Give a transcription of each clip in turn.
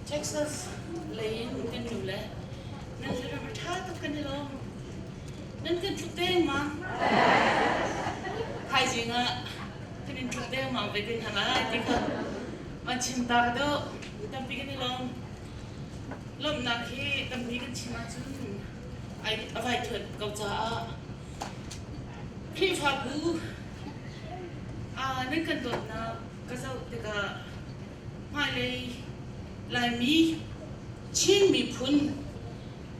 Texas lei in kan nu le nan hlarem a ṭha tuk kan i lawm. Nan kan tluk dengmang. Thaizing ah kan in tluk dengmang ve te hna lai ti kha van chim ta ka duh. Tampi kan i lawm. Lawmhnak hi tampi kan chim ahcun ai a vai thuat ko caah Khrihfabu nan kan dawtnak ka zoh tikah hmailei Laimi Chin miphun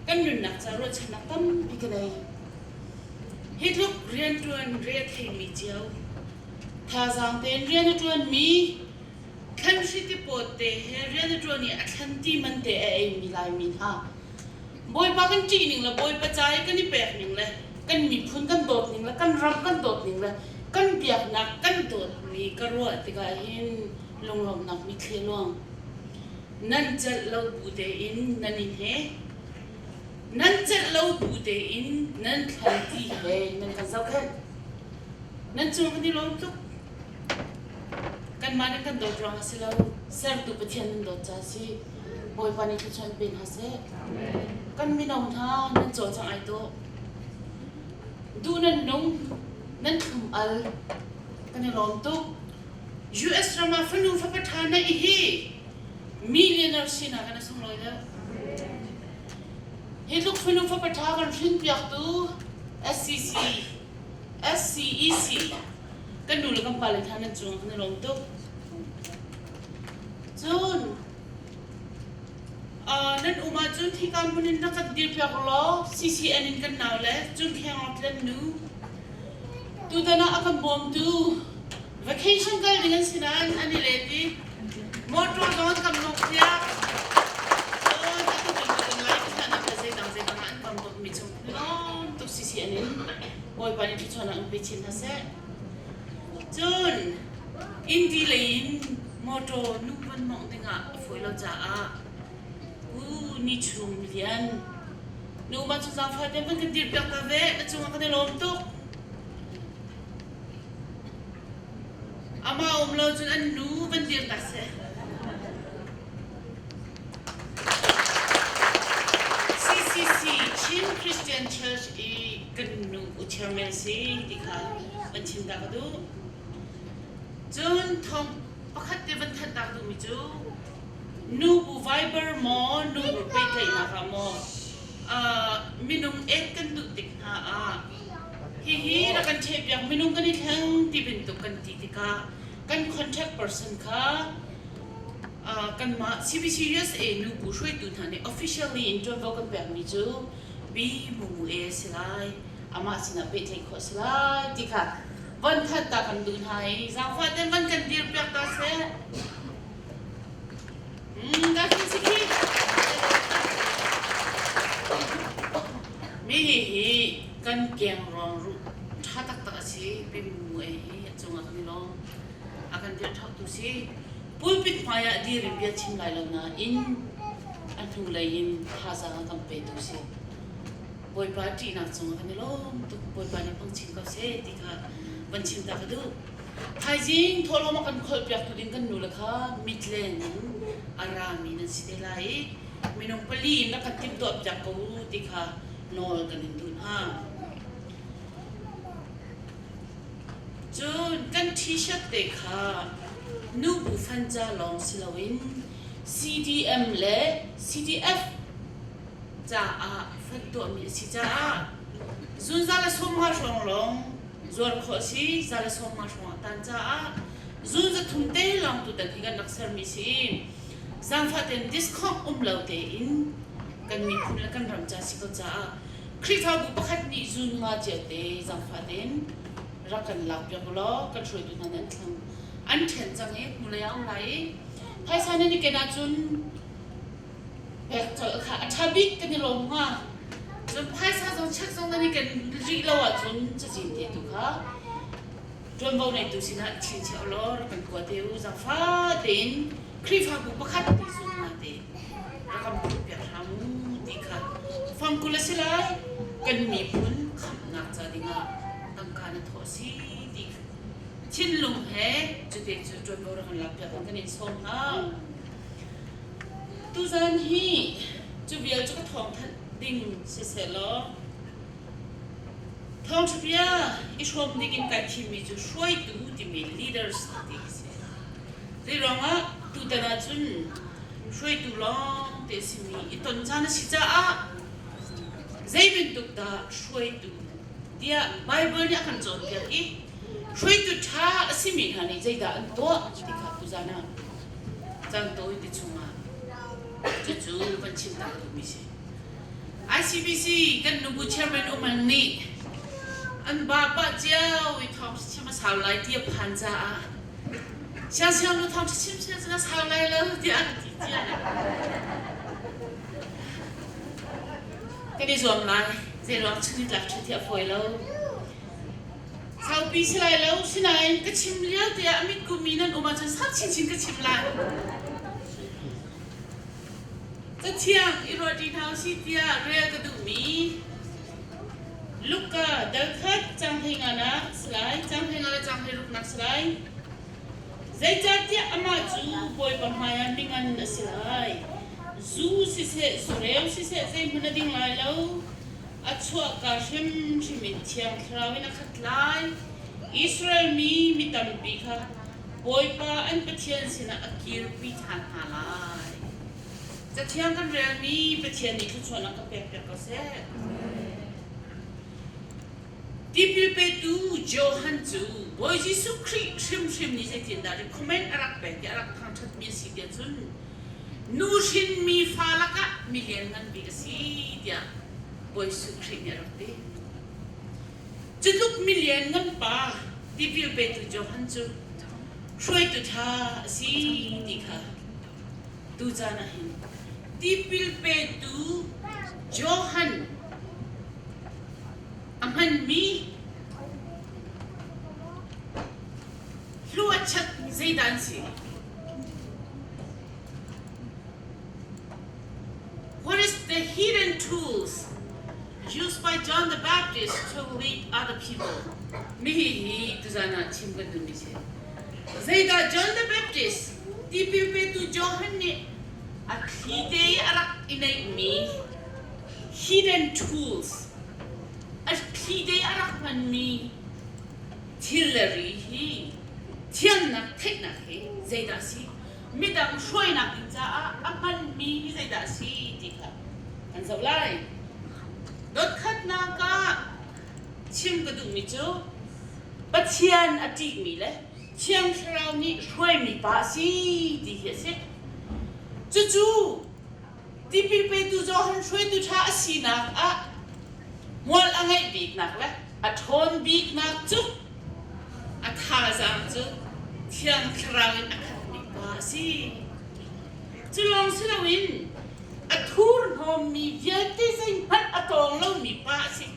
kan nunnak ca ruahchannak tampi ka nei. Hi tluk rianṭuan re a theimi cio, thazaang tein rian a ṭuanmi, thlanhri tipawt te he rian a ṭuan i a thlan ti man te a eimi Laimi hna Bawipa kan ṭih ning le Bawipa ca i kan i pek ning le kan miphun kan dawt ning le kan ram kan dawt ning le kan biaknak kan dawtmi ka ruah tikah hin lunglawmhnak mitthli luang nan celh lo bu tein nan in he nan celh lo bu tein nan thlanti he nan kan zohkhenh nan cung kan i lawm tuk kanmah nih kan dawt ruang a si lo sertu Pathian nan dawt ca a si Bawipa nih thluachuah in pe hna seh. Kan mino hna nan cawlcangh ai dawh. Duh nan nung, nan thlum al. Kan i lawm tuk. US ram ah fanu fapa ṭha neih hi millionaire sinak in a sunglawi deuh. Hi tluk fanu fapa ṭha kan hrinpiaktu SCC, SCEC kan nu le kan pale hna nan cung kan i lawm tuk. Cun nan um ahcun hika hmun in rak kan dirpiak law CCN in kan nau le cun kheng tlen nu tutan ah a kan bawmtu vacation kal ding an si nain an i let i motor zong an kan mawk piak cun atu bantukin lai thahnak le zeidang zeidang ah an kan bawmhmi chung lawm tuk CCN in Bawipa nih thluachuahnak in pe chin hna seh. Cun Indi lei in motor nu van mawngh dingah a fawi lo caah U Ni Chung Lian nu mah cu zaangfah te van kan dirpiak ta ve na cungah kan i lawm tuk. Amah um lo cun an nu van dir ta seh. CCC Chin Christian Church i kan nu u chairman si ti kha van chim ta ka duh. Cun thawng pakhat te van thanh tak duhmi cu nubu Viber maw nubu pehtlaihnak ah maw minung ek kan duh tik hna ah hihi rak kan ṭhehpiak minung kan i thleng ti bantuk kan ti tikah kan contact person kha kanmah CBC USA nubu hruaitu hna nih officially in ṭuanvo kan pekmi cu Bi Mumu e a si lai amah sinah pehtlaih khawh a si lai ti kha von thanh ta kan duh hna i zaangfah ten van kan dir piak ta seh. Mm, ka khi si khi. Mi hi hi kan keng ruang ruh ṭha taktak a si Bi Mumu e hi a cungah kan i lawm. A kan dir ṭhautu si. Pulpit hmai ah dir in bia chim lai lo nain a hnulei in thazaang a kan petu si. Bawipa ṭihnak cungah kan i lawm tuk. Bawipa nih hmang chin ko seh ti kha van chim ta ka duh. Thaizing thawhlawm a kan kholhpiaktu ding kan nule kha mitleng in a rami nan si te lai i minung pali in rak kan timhtuahpiak ko u ti kha nawl kan in duh hna. Cun kan t-shirt te kha nubu fan ca lawng si loin CDM le CDF caah fund tuahmi a si caah zunzal le 50 hrawng lawng zuar khawh a si za le 50 hrawng a tan caah zun za thum te lawng tutan hi kan rak sermi si i zaangfah tein discount um lo tein kan miphun le kan ram ca si ko caah Khrihfabu pakhat nih zun nga cio te zaangfah tein rak kan lak piak u law kan hruaitu hna nih an thlang an ṭhen cang i hnulei ah um lai i phaisa nan i ken ahcun pek colh kha a ṭha bik kan i lawm hnga. Cun phaisa zong check zong nan i ken rih lo ahcun cazin te tu kha ṭuanvo neitu sinah chinchiah u law rak kan kua te u zaangfah tein Khrihfabu pakhat ti zung hna te rak kan phurhpiak hram u ti kha fangkul a si lai kan miphun khamhnak ca dingah tangka na thawh a si ti thinlung he cute cu ṭuanvo rak kan lakpiak in kan in sawm hna. Tuzan hi cu vial cu ka thawngthanh ding siseh law thawngṭha bia i hrawm ding in kai thimmi cu hruaitu timi leaders ti a si. Zeiruangah tutan ahcun hruaitu lawng te a simi i ton caan a si caah zei bantuk dah hruaitu tiah Baibal nih a kan cawnpiak i hruaitu ṭha a simi hna nih zeidah an tuah ti kha tuzan ah caan tawi te chungah cucu van chim ta duhmi si. ICBC kan nubu chairman Umang nih an ba pah cio i thawng chim a sau lai ti a phan caah siangsiang nu thawng chim sia a sau lai lo tiah an ti cia. Kan i zuam lai. Zeiruang chun tlak ṭhat hi a fawi lo. Saupi si lai lo, sinain ka chim lio tiah a mitku mi nan um ahcun sau chinchin ka chim lai. Cathiang i ruah ṭi hna usih tiah rel ka duhmi Luka dal khat caang hleinganak si lai, caang hleinga le caang hleiruknak si lai. Zeicahtiah amah cu Bawipa hmaiah mingan a si lai. Zu siseh, zureu siseh zeihmanh a ding lai lo. A chuahka hrimhrim in Thiang Thlarau in a khat lai. Israel mi mi tampi kha Bawipa an Pathian sinah a kirpi ṭhan hna lai. Cathiang kan relmi Pathian nih thluachuahnak ka pekpiak ko seh. Tipil petu Johan cu Bawi Jesuh Khrih hrimhrim nih zeitindah recommend a rak pek i a rak thangṭhatmi a si tiah cun nu hrinmi fa lakah mi lianngan bik a si tiah Bawi Jesuh Khrih nih a rak ti. Cu tluk mi lianngan pa tipil petu Johan cu hruaitu ṭha a si ti kha tucaan ah hin tipil petu Johan a hmanmi hluachat zeidah an si? What is the hidden tools used by John the Baptist to lead other people? Mihi hi tuzan ah chim kan duhmi si. Zeidah John the Baptist tipil petu Johan nih a thli te i a rak i neihmi hidden tools a thli te a rak hmanmi thil le ri hi thiamnak theihnak hi zeidah a si midang hruainak ding caah a hmanmi hi zeidah a si ti kha kan zoh lai dotkhatnak ah chim ka duhmi cu Pathian a ṭihmi le Thiang Thlarau nih hruaimi pa a si ti hi a si. Cucu tipil petu Johan hruaitu ṭha a sinak ah hmual a ngeih biknak le a ṭhawn biknak cu a thazaang cu Thiang Thlarau in a khatmi pa a si. Cu lawng si loin a thurhnawmmi vialte zeihmanh a tawng lomi pa a si.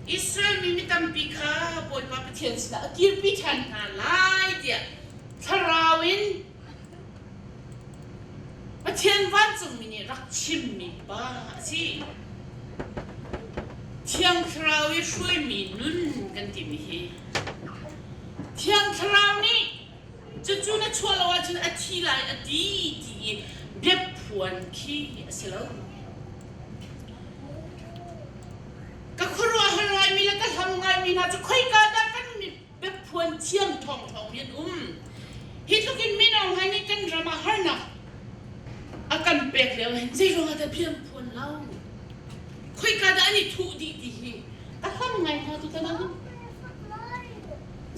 Israel mi mi tampi kha Bawipa Pathian sinah a kirpi ṭhan hna lai tiah thlarau in Pathian vancungmi nih rak chimmi pa a si. Thiang Thlarau i hruaimi nun kan timi hi Thiang Thlarau nih Cucu na chuah lo ahcun a thi lai a ti ti i biaphuan khi a si lo. Ka khuaruahhar ngaimi le ka hlam ngaimi hna cu khoika dah kan biaphuan thiam ṭhawngṭhawng mi an um. Hi tluk in mino hna nih kan ram ah harnak a kan pek lio hin zeiruang ah dah bia an phuan lo? Khoika dah an i thuh dih ti hi ka hlam ngai hna tu tan ah hin.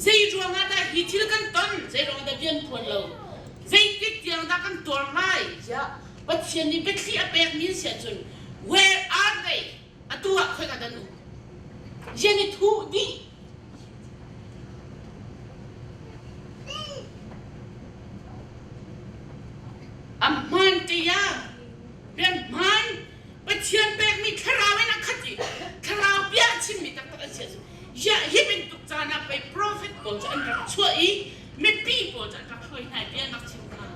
Zei ruangah dah hi thil kan ton? Zei ruangah dah bia an phuan lo? Zeitik tiang dah kan tuar lai? Tiah Pathian nih biathli a pekmi an si ahcun where are they? Atu ah khoika dah an um? Rian i thuh dih. A hmaan tiah rian hmaan Pathian pekmi thlarau in a khat i thlarau bia a chimmi taktak an si ahcun hi bantuk caan ah pei prophet pawl cu an rak chuah i mipi pawl cu an rak hruai hna i bia an rak chim kha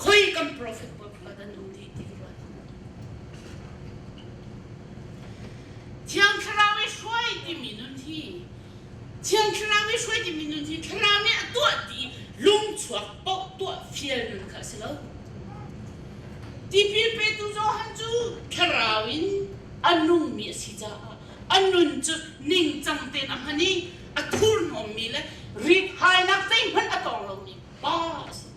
khoi kan prophet pawl kha an um dih ti ka ruat. Thiang Thlarau i hruai timi nun hi. Thiang Thlarau i hruai timi nun hi Thlarau nih a tuah ti lungchuak paoh tuah fial nun kha a si lo. Tipil petu Johan cu Thlarau in a nungmi a si caah a nun cu ningcang tein a hman i a thurhnawmmi le rithainak zeihmanh a tawng lomi pa a si.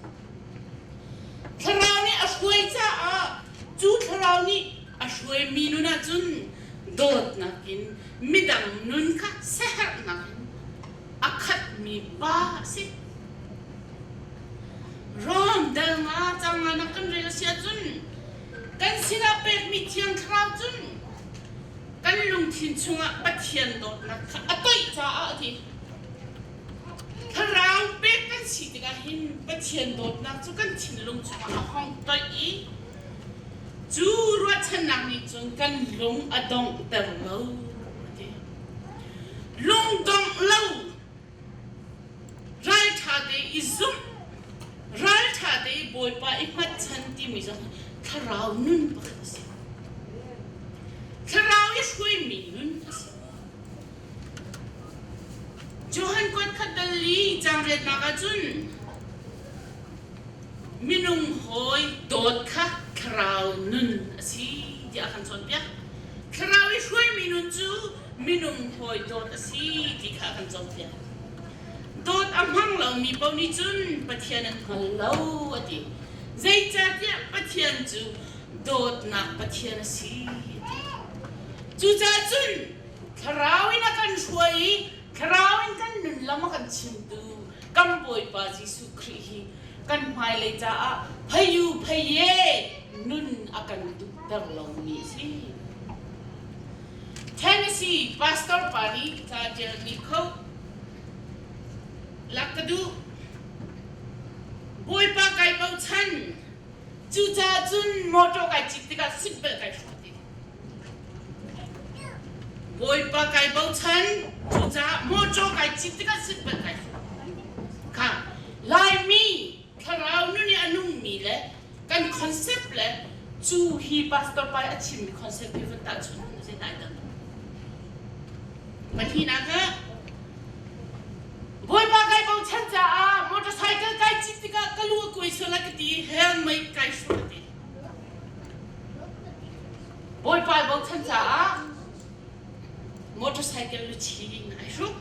Thlarau nih a hruai caah cu thlarau nih a hruaimi nun ahcun dawtnak in midang nun kha siaherhnak in a khatmi pa a si. Rom dal nga cang nga nak kan rel a si ahcun kan sinah pekmi Thiang Thlarau cun kan lungthin chungah Pathian dawtnak kha a toih caah a ti. Thlarau pek kan si tikah hin Pathian dawtnak cu kan thinlung chungah a hong toih i cu ruahchannak nih cun kan lung a donghter lo a ti. Lungdongh lo ralṭha te i zumh ralṭha te i Bawipa i hngatchan timi zong thlarau nun pakhat a si. Thlarau i hruaimi nun a si. Johan kuat khat dal li caang riatnak ahcun minung hawi dawt kha thlarau nun a si tiah a kan cawnpiak. Thlarau i hruaimi nun cu minung hawi dawt a si ti kha a kan cawnpiak. Dawt a hmang lomi paoh nih cun Pathian an hngal lo a ti. Zeicahtiah Pathian cu dawtnak Pathian a si a ti. Cucaah cun Thlarau in a kan hruai i Thlarau in kan nun lam a kan chimtu kan Bawipa Jesuh Khrih hi kan hmailei caah phayu phaye nun a kan duhter lomi a si. Tennessee pastor pa nih ca ṭialmi kho lak ka duh. Bawipa kai bochan. Cucaah cun motor kai cit tikah seatbelt kai hruai ti. Bawipa kai bochan, cucaah mawṭaw kai cit tikah seatbelt kai hruk. Kha Laimi thlarau nun i a nungmi le kan concept le cu hi pastor pa a chimmi concept hi van tahchunh hmanh zeidah ai dang. Pahnihnak ah Bawipa kai bochan caah motorcycle kai cit tikah ka lu a kuai sual lai ka ti helmet kai hruk a ti. Bawipa i bochan caah motorcycle luchi in ai hruk.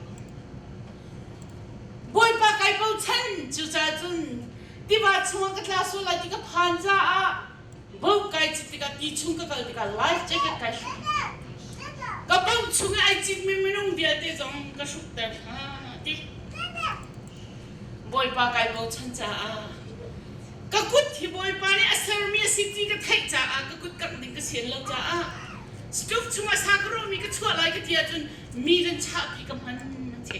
Bawipa kai bochan cucaah cun tiva chungah ka tla sual lai ti ka phan caah boat kai cit tikah ti chung ka kal tikah life jacket kai hruk. Ka boat chung i ai citmi minung vialte zong ka hrukter hna ti. Bawipa kai bochan caah Ka kut hi Bawipa nih a sermi a si ti ka theih caah ka kut kangh ding ka sian lo caah stove chungah sa ka rawhmi ka chuah lai ka ti ahcun mi nan chahpi ka hman a ti.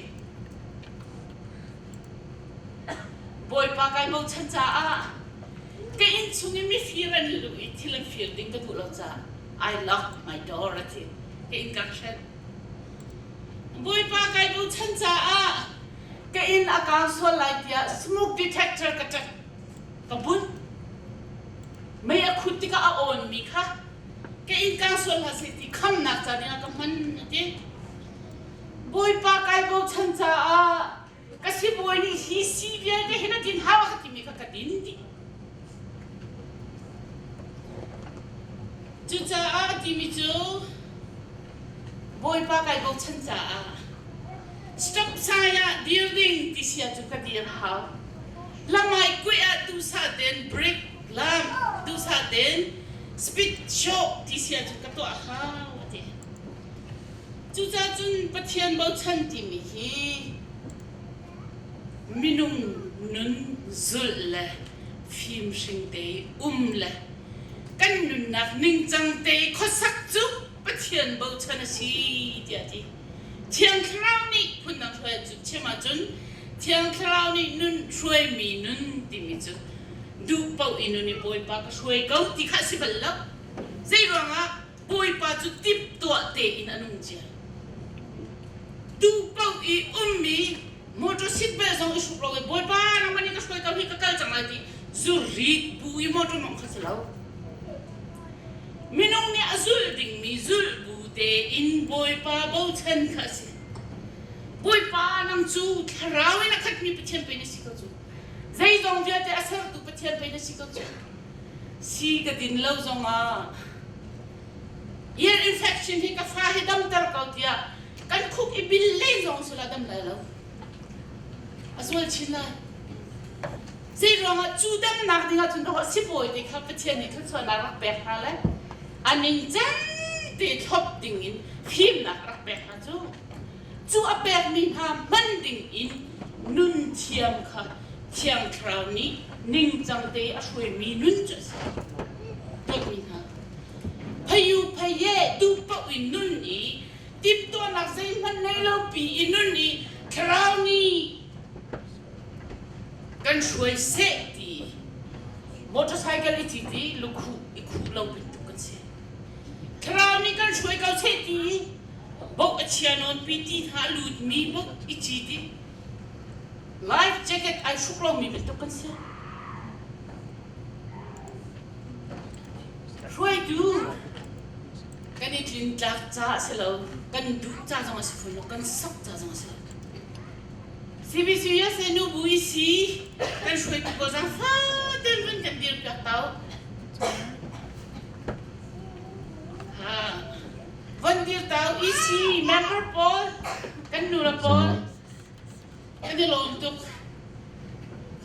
Bawipa kai bochan caah ka inn chung i mifir an luh i thil an fir ding ka duh lo caah I lock my door a ti. Ka inn ka hrenh. Bawipa kai bochan caah ka inn a kang sual lai tiah smoke detector ka ṭek ka bunh. Mei a khut tikah a awnmi kha ka inn kang sual hlah seh ti khamnak ca dingah ka hman a ti. Bawipa kai bochan caah ka sibawi nih hi si vialte hi na din hau a ka timi kha ka din dih. Cucaah a timi cu Bawipa kai bochan caah stop sign ah dir ding ti sia cu ka dir hau. Lamai kuih ah duhsah tein brake lam duhsah tein speed show ti sia cu ka tuah hau a ti. Cucaah cun Pathian bochan timi hi minung nun zulh le fimhring te i um le kan nunnak ningcang te i khuasak cu Pathian bochan a si tiah a ti. Thiang Thlarau nih phundang hruai cu chim ahcun Thiang Thlarau nih nun hruaimi nun timi cu duh paoh i nun i Bawipa ka hruai ko ti kha a si bal lo. Zei ruangah Bawipa cu timhtuah tein a nung cia. Duh paoh i ummi motor seat belt zong i hruk lo i Bawipa nangmah nih ka hruai ko hi ka kal cang lai ti zurit bu i motor mawngh kha si lo. Minung nih a zulh dingmi zulh bu tein Bawipa bochan kha a si. Bawipa nang cu thlarau in a khatmi Pathian pei na si ko cu. Zeizong vialte a sertu Pathian pei na si ko cu. Si ka din lo zongah ear infection hi ka fa hi damter ko tiah kan khuk i bil len zong sila dam lai lo. A zual chin lai. Zei ruangah cu damnak dingah cun dawh sibawi te kha Pathian nih thluachuahnak rak pek hna le a ningcang te thlop dingin fimnak rak pek hna cu. Cu a pekmi hna hman dingin nun thiam kha Thiang Thlarau nih ningcang te a hruaimi nun cu a si. Dawtmi hna, phayu phaye duh paoh in nun i timhtuahnak zeihmanh nei lo pi i nun i Thlarau nih kan hruai seh ti motorcycle i cit i lukhuh i khuh lo bantuk kan si. Thlarau nih kan hruai ko seh ti bok a chia nawn pi ti hna a lutmi bok i cit i life jacket ai hruk lomi bantuk kan si. Hruaitu kan i tlintlak ca a si lo, kan duh ca zong a si fawn lo, kan sok ca zong a si lo. CBC USA nu bu i si kan hruaitu ko zang fatin vun kan dir piak tau. Ha. Von dir tau EC member pawl kan nu le pawl kan i lawm tuk.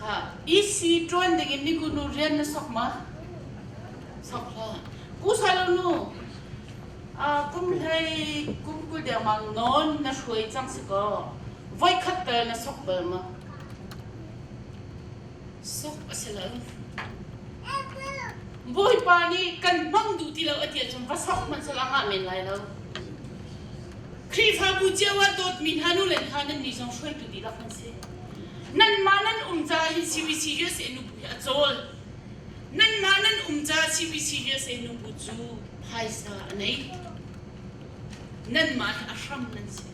Ha. EC ṭuan ding in niku nu rian na sok ma? Sok hlah. Ku salo nu kum hlei kum 20 dengmang nawn na hruai cang si kaw voikhat tal na sok bal ma? Sok a si lo. Bawipa nih kan hmang duh ti lo a ti ahcun va sok hmanh sal a ngah men lai lo. Khrihfabu cio ah dawtmi hna nu le hna nan nih zong hruaitu dihlak nan si. Nanmah nan um caah hin CBC USA nubu hi a cawl. Nanmah nan um caah CBC USA nubu cu phaisa a nei. Nanmah hi a hram nan si.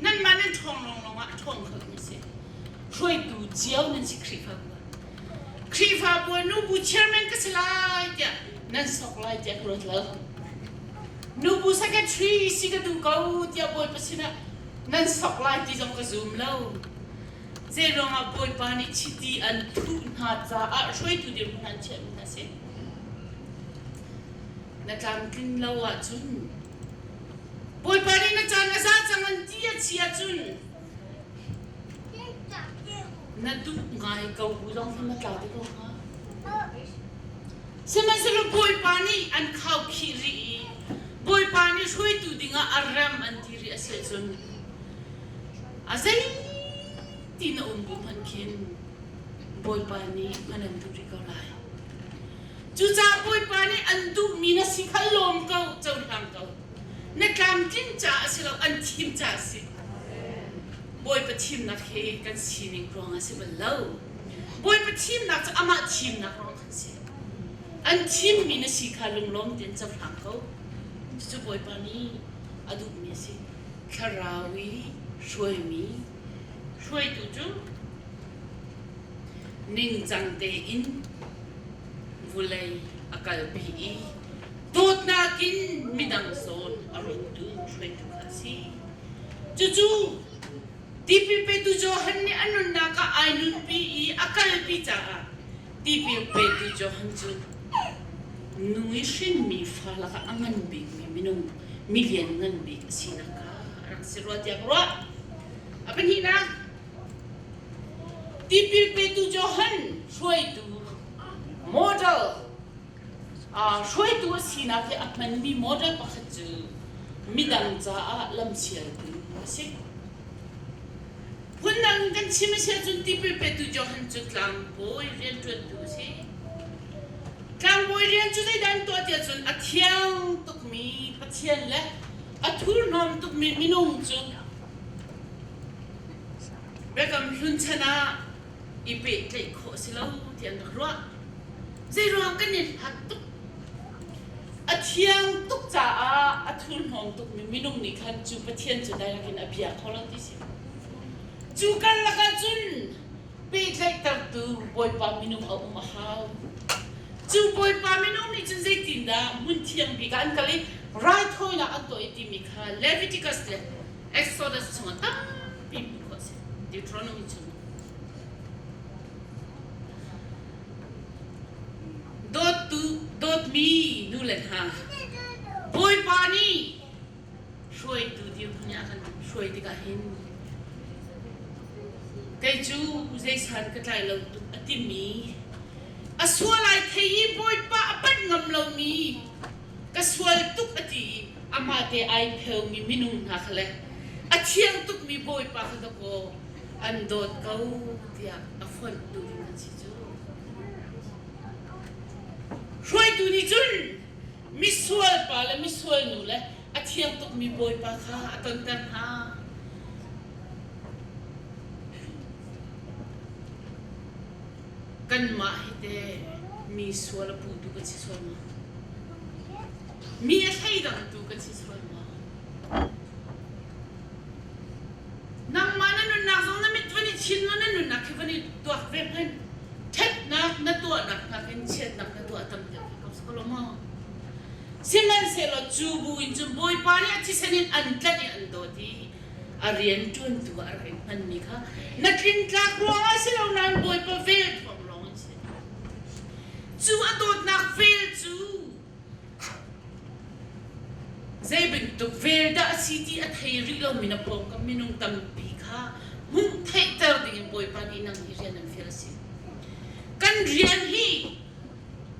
Nanmah nan ṭhawng lawnglawng ah a ṭhawng kho nan si. Hruaitu cio nan si Khrihfabu ah. Khrihfabu ah nubu chairman ka si lai tiah nan sok lai tiah ka ruat lo. Nubu secretary si ka duh ko tiah Bawipa sinah nan sok lai ti zong ka zum lo. Zei ruangah Bawipa nih chiti an thuh hna caah hruaitu dirhmun an chiahmi hna si. Na tlamtlin lo ahcun Bawipa nih na caan a za cang an ti a chi ahcun Na duh ngai ko bu zong kha na tla te ko hnga. Sihmanhsehlaw Bawipa nih an khaukhih rih i Bawipa nih hruaitu dingah a rem an ti rih a si ahcun a zeiti na um bu hmanh khin Bawipa nih hman an duh rih ko lai. Cucaah Bawipa nih an duhmi na si kha lawm ko, cohlang ko. Na tlamtlin caah a si lo, an thim caah a si. Bawipa thimnak hi kan sining ruang a si bal lo. Bawipa thimnak cu amah thimnak ruang khan si. An thimmi na si kha lunglawm tein cohlang ko. Cucu Bawipa nih a duhmi a si. Thlarau i hruaimi hruaitu cu ningcang tein vulei a kalpi i dawtnak in midang zawn a ruattu hruaitu kha a si. Cucu tipil petu Johan nih a nunnak ah ai nunpi i a kalpi caah tipil petu Johan cu nu i hrinmi fa lakah a ngan bikmi minung milian ngan bik a sinak kha a rak si rua tiah ka ruah. A pahnihnak, tipil petu Johan hruaitu model Hruaitu a sinak hi a hmanmi model pakhat cu midang caah lamsialtu a si. Phundang kan chim a si ahcun tipil petu Johan cu tlangbawi rianṭuantu a si. Tlangbawi rian cu zeidah an tuah tiah cun a thiang tukmi Pathian le a thurhnawm tukmi minung cu Biakam Hlun chan ah i pehtlaih khawh a si lo ti an rak ruah. Zeiruang kan i hlat tuk? A thiang tuk caah a thurhnawm tukmi minung nih khan cu Pathian cu direct in a bia kho lo ti si. Cu karlak ah cun pehtlaihtertu Bawipa minung a um a hau. Cu Bawipa minung nih cun zeitindah hmun thiang bik ah an kal i raithawinak an tuah i timi kha Leviticus le Exodus chungah tampi. Deuteronomy chung. Dawttu dawtmi nu le hna Bawipa nih hruaitu dirhmun ah a kan hruai tikah hin kei cu zeisan ka tlai lo tuk a timi a sual ai thei i Bawipa a panh ngam lomi ka sual tuk a ti i amah te ai pheumi minung hna kha le a thiang tukmi Bawipa kha dawkaw an dawt ko tiah a fonhtu ding an si cu. Hruaitu nih cun misual pa le misual nu le a thiang tukmi Bawipa kha a tonter hna. Kanmah hi teh mi sual a putu kan si sual maw? Mi a thleidangtu kan si sual maw? Nangmah na nunnak zong na mit van i chin law na nunnak khi van i tuak ve hmanh. Ṭhatnak na tuahnak nakin chiatnak na tuah tam deuh ko ko lo maw? Sihmanhsehlaw cu bu in cun Bawipa nih a thisen in an tlanh i an dawt i a rian ṭuantu ah a rak in hmanmi kha na tlintlak ruangah si lo nain Bawipa vel thawng lawng in si. Cu a dawtnak vel cu zei bantuk vel dah a si ti a thei rih lomi na pawngkam minung tampi kha hmuh theihter dingin Bawipa nih nang hi rian an fial a si. Kan rian hi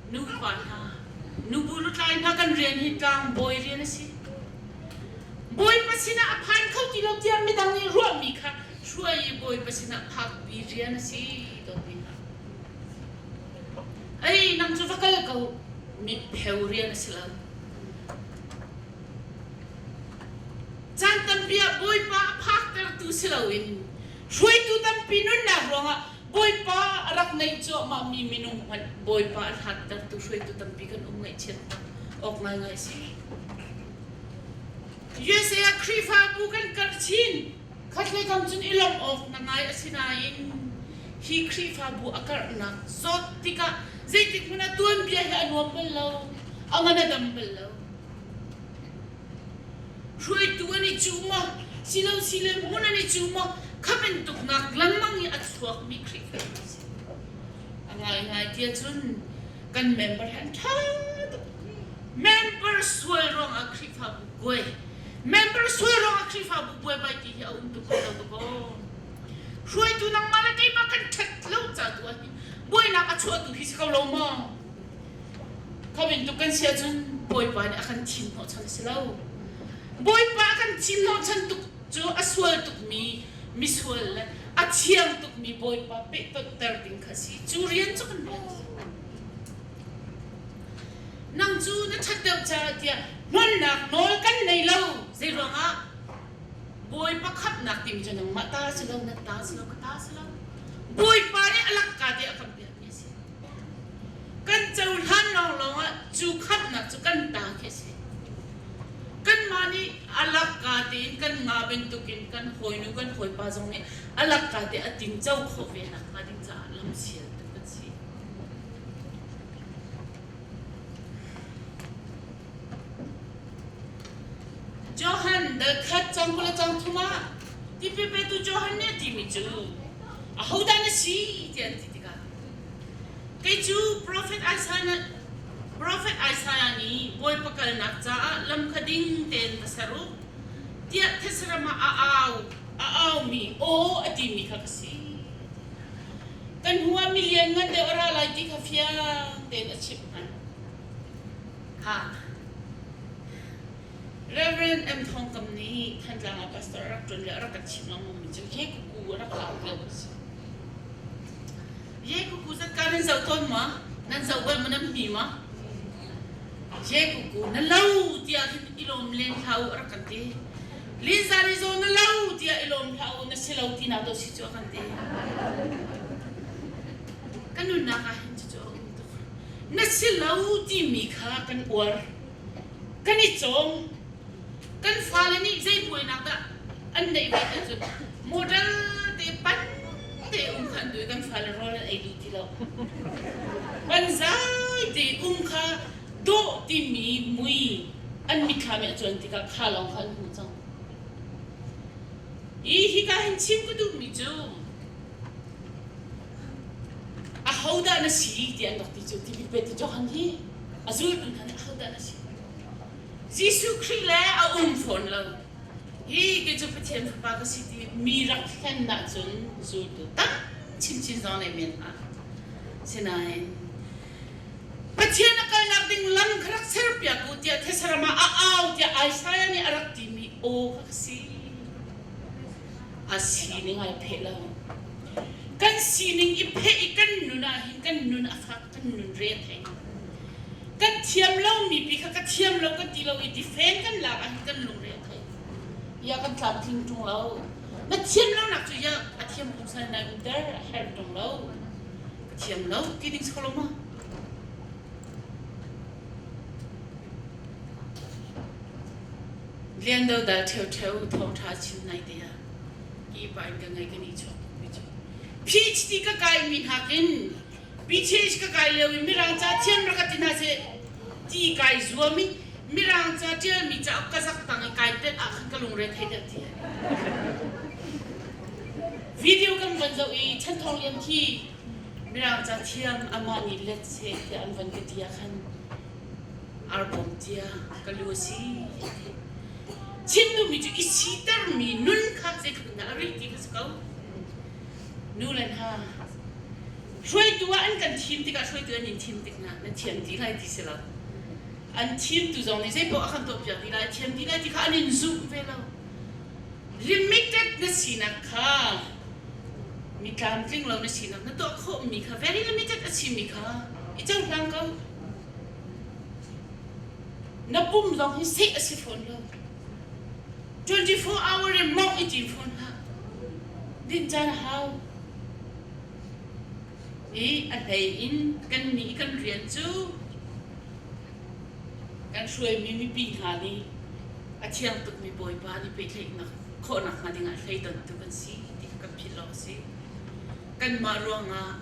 nupa hna, nubu lutlai hna kan rian hi tlangbawi rian a si. Bawipa sinah a phan kho ti lo tiah midang nih ruahmi kha hruai i Bawipa sinah phakpi rian a si dawtmi hna. Ei, nang cu va kal ko, mitpheu rian a si lo. Caan tampi ah Bawipa a phaktertu si loin hruaitu tampi nunnak ruangah Bawipa a rak neih cuahmahmi minung hmanh Bawipa a hlattertu hruaitu tampi kan um ngaihchiat awk ngaingai a si. USA ah Khrihfabu kan karh chin. Khatlei kam cun i lawmh awk na ngai asinain hi Khrihfabu a karhnak zawt tikah zeitik hmanh ah tuanbia hi a nuam bal lo, a ngan a dam bal lo. Hruaitu an i cuh maw, silo sile hmun an i cuh maw, kha bantuknak lengmang i a chuakmi Khrihfabu a si. A ngaingai tiah cun kan member hi an ṭha tuk. Member sual ruangah Khrihfabu kuai. Member sual ruangah Khrihfabu buaibai ti hi a um tuk ko lo tuk aw. Hruaitu nangmah le keimah kan ṭhat lo ca tu ah hin buainak a chuahtu hi si ko lo maw? Kha bantuk kan si ahcun Bawipa nih a kan thim hnawhchan a si lo. Bawipa a kan thim hnawhchan tuk cu a sual tukmi misual le a thiang tukmi Bawipa pehtonhter ding kha a si. Cu rian cu kan rian a si. Nang cu na ṭhat deuh caah tiah hnonnak nawl kan nei lo. Zeiruangah? Bawipa khamhnak timi cu nangmah ta si lo, na ta si lo, ka ta si lo. Bawipa nih a lakka te a kan pekmi a si. Kan cohlan lawnglawng ah cu khamhnak cu kan ta khi a si. Kanmah nih a lakka tein kan nga bantukin kan hawinu kan hawipa zong nih a lakka te a tinco khawh ve nakhnga ding caah lamsial tu kan si. Johan dal khat cang kul le cang thum ah tipil petu Johan nih a timi cu ahodah na si tiah an ti tikah kei cu profet Isaiah profet Isaiah nih Bawipa kalnak caah lam kha ding tein va ser u tiah thetse-ram ah a au a aumi aw a timi kha ka si. Kan hnu ah milian ngan deuh a ra lai ti kha fiang tein a chimh hna. Ha. Reverend M. Thawng Kam nih Thantlang ah pastor a rak ṭuan le a rak kan chimh lengmang mi cu Ye Kuku a rak lau lio a si. Ye Kuku zat ka nan zoh tawn ma? Nan zoh bal ma nan hmi ma? Ye Kuku na lo tiah khin i lawm len hlah u a rak kan ti. Liza nih zaw na lo tiah i lawm hlah u na si lo tinak dawh si cu a kan ti. Ka nunnak ah hin cucu a um tuk. Na si lo timi kha kan uar. Kan i cawm. Kan fale nih zei buainak dah an neih ve ti cun model te pan te um kha an duh i kan fale rawl an ei duh ti lo. Panzai te um kha dawh timi mui an mitthlam i a cuan tikah kha lawng kha an hmu cang. Hi hika hin chim ka duhmi cu ahodah na si ti an rak ti cu ti Peter Johan hi a zultu hna nih ahodah na si? Jesuh Khrih le a um fawn lo. Hi kei cu Pathian Fapa ka si ti mi rak hlen ahcun zultu tam chinchin zong nei men hna. Sinain Pathian a kalnak ding lam kha rak serpiak u tiah Thesarama a au tiah Isaiah nih a rak timi aw kha ka si. A sining ai pheh lo. Kan sining i pheh i kan nun ah hin kan nun a fak, kan nun re a thei. Kan thiam lomi pi kha ka thiam lo kan ti lo i defend kan lak ah hin kan lungre a thei. Ya kan tlamtling ṭung lo. Na thiam lonak cu ya a thiam pungsan nai umter a herh ṭung lo. Ka thiam lo ti ding si ko lo maw? Lian dodal ṭheuṭheu thawngṭha chim nai te ah ki pa in ka ngai ka ni chuak tukmi cu PhD ka kaimi nakin PhD ka kai lio i Mirang ca thiam rak ka ti hna seh ti kai zuam i Mirang ca ṭialmi cauk ka zak tang i kai tet ah khan ka lungre thei deuh ti. Video kan van zoh i Chan Thawng Lian khi Mirang ca thiam amah nih let seh tiah an van ka ti ah khan arbawm cia ka lu a si. Chim duhmi cu i sitermi nun kha zeitluk in dah a rih ti kha si ko. Nu le hna hruaitu ah an kan thim tikah hruaitu an in thim tik hna na thiam ti lai ti si lo. An thimtu zong nih zeipaoh a kan tuahpiak dih lai thiam dih lai ti kha an in zumh ve lo. Limited na sinak kha mi tlamtling lo na sinak na tuah khawhmi kha very limited a simi kha i cohlang ko. Na pum zong hi seh a si fawn lo. 24 hour in mawngh i tim fawn hlah. Din caan a hau. I a hlei in kan nih kan rian cu kan hruaimi mipi hna nih a thiang tukmi Bawipa nih pehtlaihnak khawhnak hnga dingah hleidontu kan si ti kha kan philh awk a si. Kanmah ruangah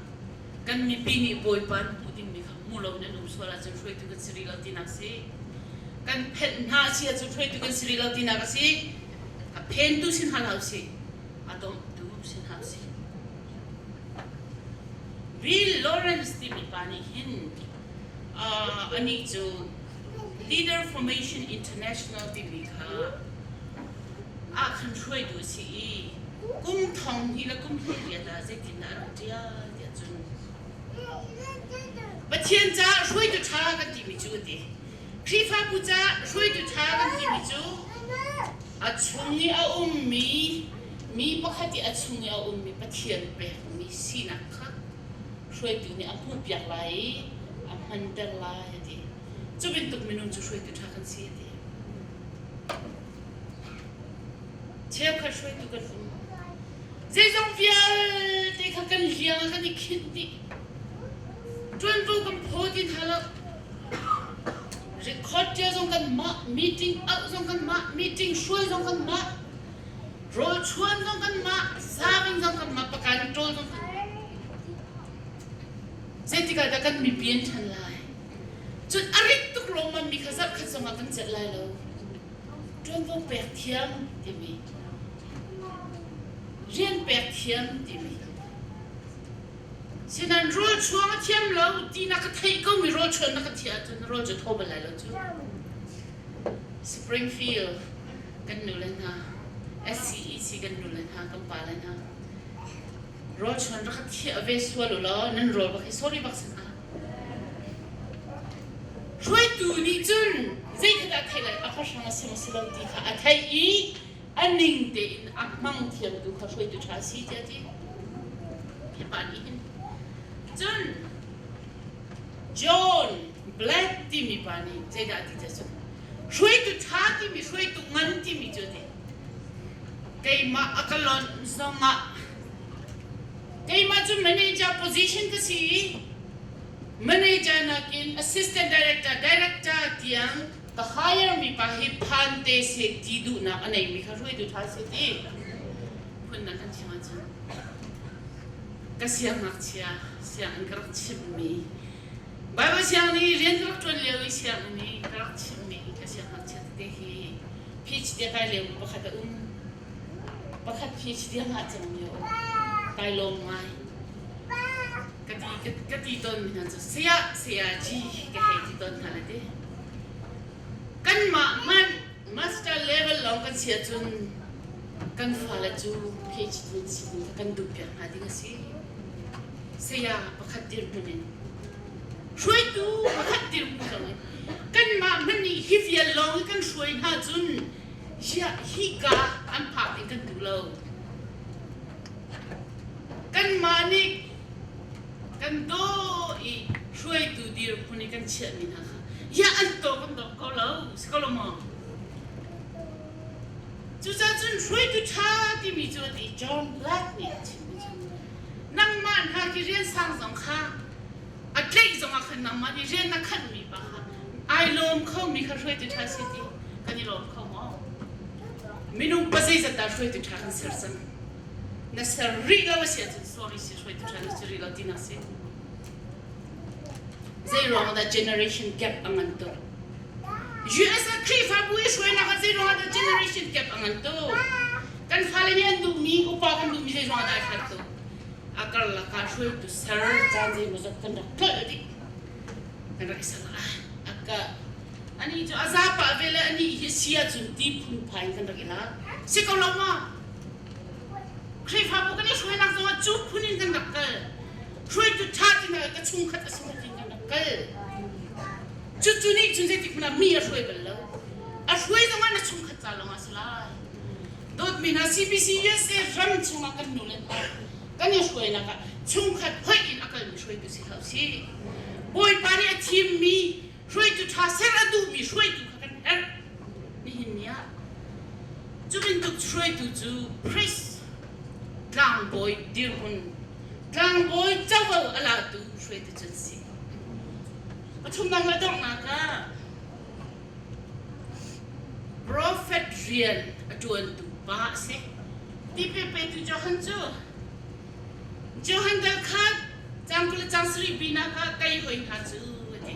kan mipi nih Bawipa an hmuh dingmi kha hmu loin an um sual ahcun hruaitu kan si rih lo tinak a si. Kan phenh hna a si ahcun hruaitu kan si rih lo tinak a si. A phentu sin hna hlah usih, a domhtu sin hna usih. Bill Lawrence timi pa nih hin uh, anih cu Leader Formation International timi kha ah khan hruaitu a si i kum thong hnih le kum 18 ah zeitindah a rak ṭial tiah cun Pathian caah hruaitu ṭha kan timi cu a ti. Khrihfabu caah hruaitu ṭha kan timi cu a chung i a ummi mi pakhat i a chung i a ummi Pathian pekmi sinak kha hruaitu nih a hmuhpiak lai i a hmanter lai a ti. Cu bantuk minung cu hruaitu ṭha kan si a ti. Cheukhat hruaitu kan um. Zeizong vialte kha kan liang ah kan i khinh dih. Ṭuanvo kan phaw ti hna lo. Record ṭial zong kan mah, meeting auh zong kan mah, meeting hruai zong kan mah, rawl chuan zong kan mah, saving zong kan mah, pakan ṭawl zong kan mah. Zeitik ah dah kan mipi an ṭhan lai? Cun a rit tuk lawmmam mi kha zarh khat zongah kan celh lai lo. Ṭuanvo pek thiam timi rian pek thiam timi Sinan rawl chuang a thiam lo ti na ka theih ko mi rawl chuan na ka thiah ahcun rawl cu thaw bal lai lo cu. Springfield kan nu le hna SCEC kan nu le hna kan pa le hna rawl chuan rak ka thiah ve sual u law nan rawl bak hi sorry bak sin ah Hruaitu nih cun zei kha dah theih lai a pahrang a si maw si lo ti kha a theih i a ning tein a hmang thiamtu kha hruaitu ṭha a si tiah a ti. Hi pa nih hin cun John Black timi pa nih zeidah a ti tiah cun hruaitu ṭha timi hruaitu ngan timi cu a ti. Keimah a ka lonh zongah keimah cu manager position ka si i Manager nakin assistant director, director tiang ka hire mi pa hi phan te seh ti duhnak a neimi kha hruaitu ṭha seh ti phun na kan chim ahcun ka siangngakchia sianginn ka rak chimhmi Bible siang nih rian ka rak ṭuan lio i sianginn i ka rak chimhmi ka siangngakchia tete hi PhD a kai liomi pakhat a um. Pakhat PhD a ngah cang mi a um. Kai lawm ngai. Ka ti ka ti tawn mi hna cu saya saya ji ka hei ti tawn hna le ti. Kanmah hmanh master level lawng kan si ahcun kan fale cu PhD an si ding kha kan duhpiak hna ding a si. Saya pakhat dirhmun in hruaitu pakhat dirhmun zong in kanmah hmanh nih hi vial lawng hi kan hruai hna cun ziah hika an phak ding kan duh lo. Kanmah nih kan daw i hruaitu dirhmun i kan chiahmi hna kha ya an taw kan dawk ko lo si ko lo maw? Cucaah cun hruaitu ṭha timi cu a ti John Black nih a chimmi cu nangmah hna khi rian sang zong kha a tlaih zongah khan nangmah nih rian na khanhmi pa kha ai lawm khomi kha hruaitu ṭha si ti kan i lawm kho maw? Minung pa zeizat dah hruaitu ṭha kan ser cang? Na ser rih lo a si ahcun sorry si hruaitu ṭha na si rih lo tinak si. Zei ruang dah generation gap a ngan tuk? US ah Khrihfabu i hruainak ah zei ruang dah generation gap a ngan tuk? Kan fale nih an duhmi, upa kan duhmi zei ruang dah a hlat tuk? A karlak ah hruaitu ser caan zeimawzat kan rak tlolh dih. Kan rak i sang ah a ka ani cu a zapa ve le ani hi si ahcun ti phunphai in kan rak i lak. Si ko lo ma? Khrihfabu kan i hruainak zongah cu phun in kan rak kal. Hruaitu ṭha ti hna ka chungkhat a si tin kan rak kal. Cucu nih cun zeitik hmanh ah mi a hruai bal lo. A hruai zongah na chungkhat ca lawngah a si lai. Dawtmi hna CBC USA ram chungah kan nu le pa kan i hruainak ah chungkhat hoih in a kalmi hruaitu si hlah usih. Bawipa nih a thimmi hruaitu ṭha ser a duhmi hruaitu kha kan herh. Nihin ni ah cu bantuk hruaitu cu priest tlangbawi dirhmun tlangbawi covo a latu hruaitu cu an si. Pathumnak le donghnak ah Prophet rian a ṭuantu pa a si. Tipil petu Johan cu Johan dal khat cang 20 le cang sarih binak ah kei hoi hna cu a ti.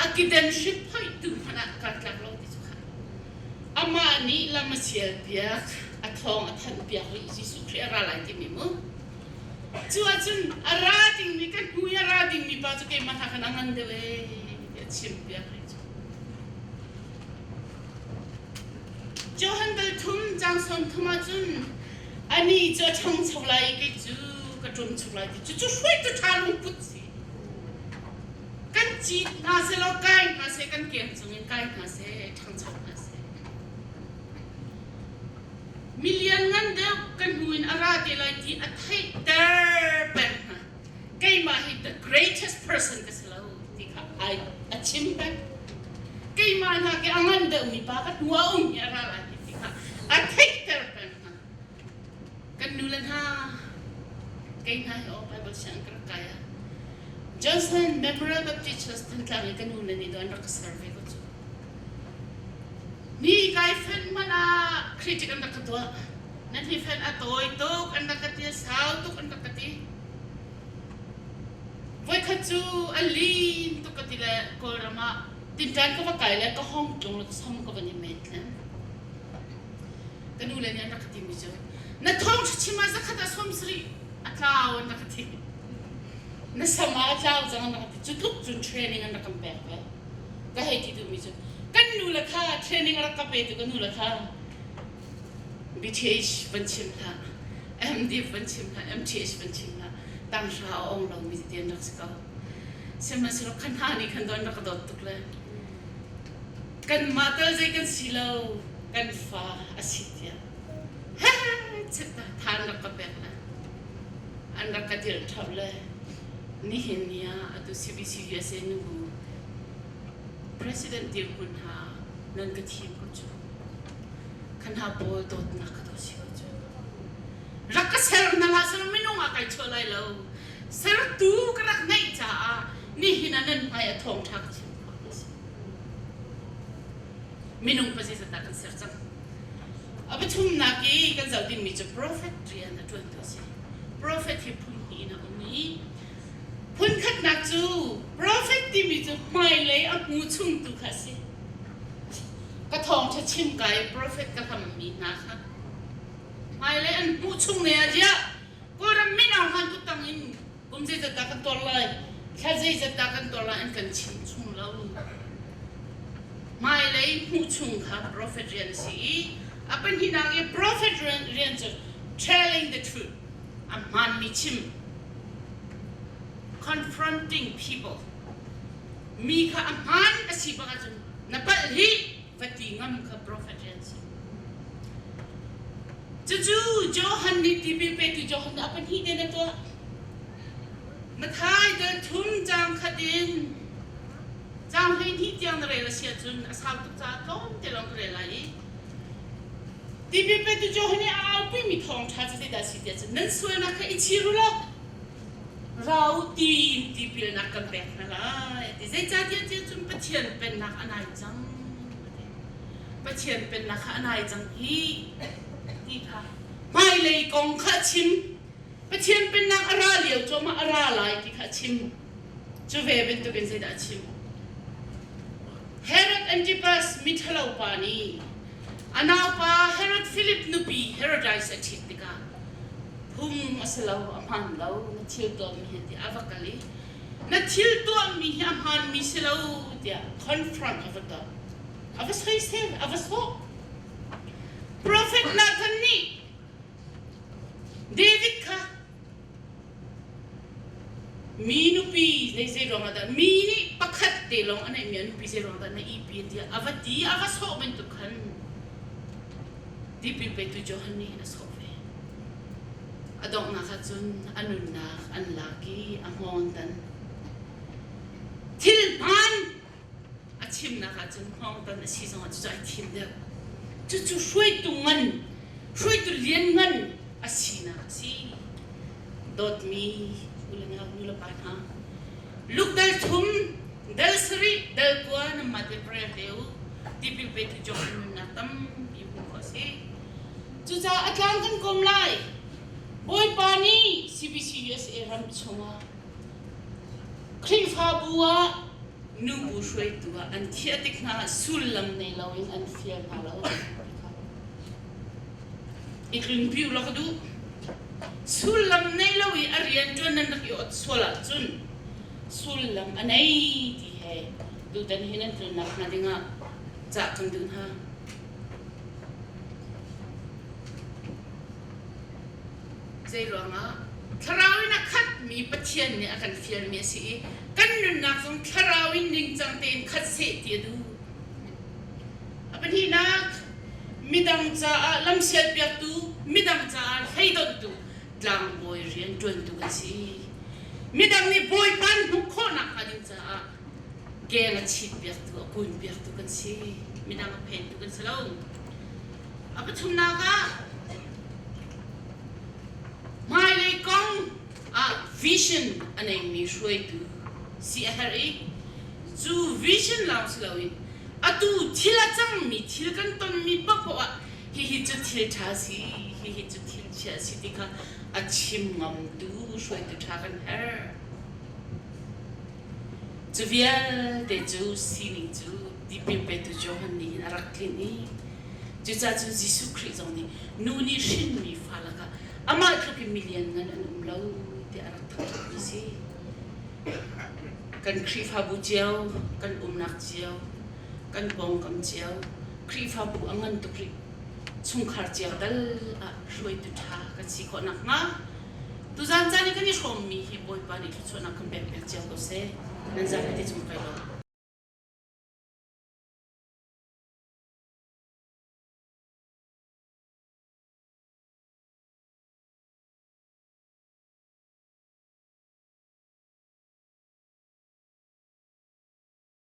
A kiden hrit phoihtu hmanh ah kaa tlak lo ti cu kha. Amah nih lam a sial piak, a thawng a thanh piak rih Jesuh Khrih a ra lai timi mu. Cu ahcun a ra dingmi ka hnu i a ra dingmi pa cu keimah hna khan a ngan deuh ee tiah chim piak rih cu. Johan dal thum caang 30 ahcun anih cu a ṭhangcho lai i kei cu ka ṭumchuk lai ti cu cu hruaitu ṭha lungput si. Kan cit hna seh law kai hna seh kan keng cungin kai hna seh ṭhangcho hna seh. Mi lianngan deuh ka hnu in a ra te lai ti a theihter peng hna. Keimah hi the greatest person ka si lo ti kha ai a chim peng. Keimah hna ke a ngan deuhmi pa ka hnu ah um hi a ra lai ti kha a theihter peng hna. Kan nu le hna kei hna hi aw Bible sianginn ka rak kai ah Johnson Memorial Baptist Church Thantlang i ka nu le nih an rak ka ser ve ko cu. Ni kai fenh hmanh ah critic an rak ka tuah. Nan hi fenh a tawi tuk an rak ka ti, a sau tuk an rak ka ti. Voikhat cu a lin tuk ka ti le Kawlram ah tinṭan ka va kai le ka hong tlung le ka sam ka van i met le ka nu le nih an rak ka timi cu na thawng chim ah zakhat ah 70 a tlau an rak ka ti. Na sam ah a tlau cang an rak ka ti. Cu tluk cun training an rak kan pek ve. Ka hei ti duhmi cu kan nu le kha training a rak ka petu ka nu le kha BTH van chim hlah MD van chim hlah MTH van chim hlah tanghra a ong lomi tete an rak si ko sihmanhsehlaw kha hna nih khan don rak ka dawt tuk le kanmah tal zei kan si lo kan fa a si tiah he chitta than rak ka pek le an rak ka dirh ṭhap le nihin ni ah atu CBC USA nubu President dirhmun hna nan ka thim ko cu. Kha hna pawl dawtnak ka dawt si ko cu. Rak ka ser hna hlah selaw minung ah kai chuah lai lo. Sertu ka rak ngeih caah nihin ah nan hmai a thawngṭha ka chim khawh a si. Minung pa zeizat dah kan ser cang. A pathumnak i kan zoh dingmi cu prophet rian a ṭuantu a si. Prophet hi phun hnih in a um i Phunkhatnak cu profet timi cu hmailei a hmu chungtu kha a si. Ka thawngṭha chim ka i profet ka hlammi hna kha. Hmailei an hmuh chung ne ah ziah Kawlram min Aung Hlaing kuttang in kum zeizat dah kan tuar lai, thla zeizat dah kan tuar lai an kan chim chung lo. Hmailei hmuh chung kha prophet rian a si i a pahnihnak i prophet rian cu telling the truth, a hmaanmi chim, confronting people. Mi kha a hmaan a si bak ahcun na palh hi va ti ngam kha prophet rian si. Cucu Johan nih tipil petu Johan nih a pahnih te na tuah. Mathai dal thum caang khat in caang 12 tiang na rel a si ahcun a sau tuk caah tlawmte lawng ka rel lai i tipil petu Johan nih a aupimi thawngṭha cu zeidah a si tiah cun nan sualnak kha i chir u law ra u tiin tipilnak kan pek hna lai a ti. Zeicahtiah tiah cun Pathian pennak a nai cang a ti. Pathian pennak kha a nai cang hi ti kha hmailei kong kha a chim. Pathian pennak a ra lio cuahmah a ra lai ti kha a chim. Cu ve bantukin zeidah a chim? Herod Antipas miṭhalo pa nih a naupa Herod Philip nupi Herodias a ṭhit tikah phung a si lo, a hmaan lo, na thil tuahmi hi tiah a va kal i na thil tuahmi hi a hmaanmi si lo tiah confront a va tuah. A va soisel, a va sawh. Prophet Nathan nih David kha Mi nupi zei ruangah dah mi nih pakhat te lawng a neihmi a nupi zei ruangah dah na ihpi tiah a va ti a va sawh bantuk khan tipil petu Johan nih a sawh ve. A donghnak ah cun a nunnak an lak i a hngawng tan. Thil hmaan a chimnak ah cun hngawngtan a si zongah cucu ai thim deuh. Cucu hruaitu ngan, hruaitu lianngan a sinak a si. Dawtmi u le nau nu le pa hna, Luke dal thum, dal sarih, dal kua nanmah te prayer te u, tipil petu John nunnak tampi hmuh khawh a si. Cucaah a tlang kan kawm lai. Bawipa nih CBC USA ram chungah Khrihfabu ah nubu hruaitu ah an thiah tik hna ah sullam nei loin an fial hna lo. I tlunpi u law ka duh. Sullam nei lo i a rian ṭuan nan rak i ot sual ahcun sullam a nei ti he tutan hi nan tlunnak hnga dingah cah kan duh hna. Zeiruangah thlarau in a khatmi Pathian nih a kan fialmi a si i kan nunnak zong thlarau in ningcang tein khat seh ti a duh. A pahnihnak, midang caah lamsialpiaktu, midang caah hleidonhtu tlangbawi rian ṭuantu kan si. Midang nih Bawipa an hmuh khawhnak hnga ding caah keng a chitpiaktu, a kunpiaktu kan si. Midang a phentu kan si lo. A pathumnak ah hmailei kong ah vision a neimi hruaitu si a herh i cu vision lawng si loin atu thil a cangmi thil kan tonmi paohpaoh ah hihi cu thil ṭha si hihi cu thil chia si ti kha a chim ngamtu hruaitu ṭha kan herh. Cu vialte cu sining cu tipil petu Johan nih hin a rak tlinh i cucaah cun Jesuh Khrih zong nih nu nih hrinmi fa lakah amah tluk in milian ngan an um lo tiah a rak thangṭhatmi a si. Kan Khrihfabu cio, kan umnak cio, kan pawngkam cio, Khrihfabu a ngan tuk rih. Chungkhar cio tal ah hruaitu ṭha kan si khawh nakhnga Tuzaan caan i kan i hrawmmi hi Bawipa nih thluachuahnak kan pek piak cio ko seh. Nan zapi te cung kai lawm.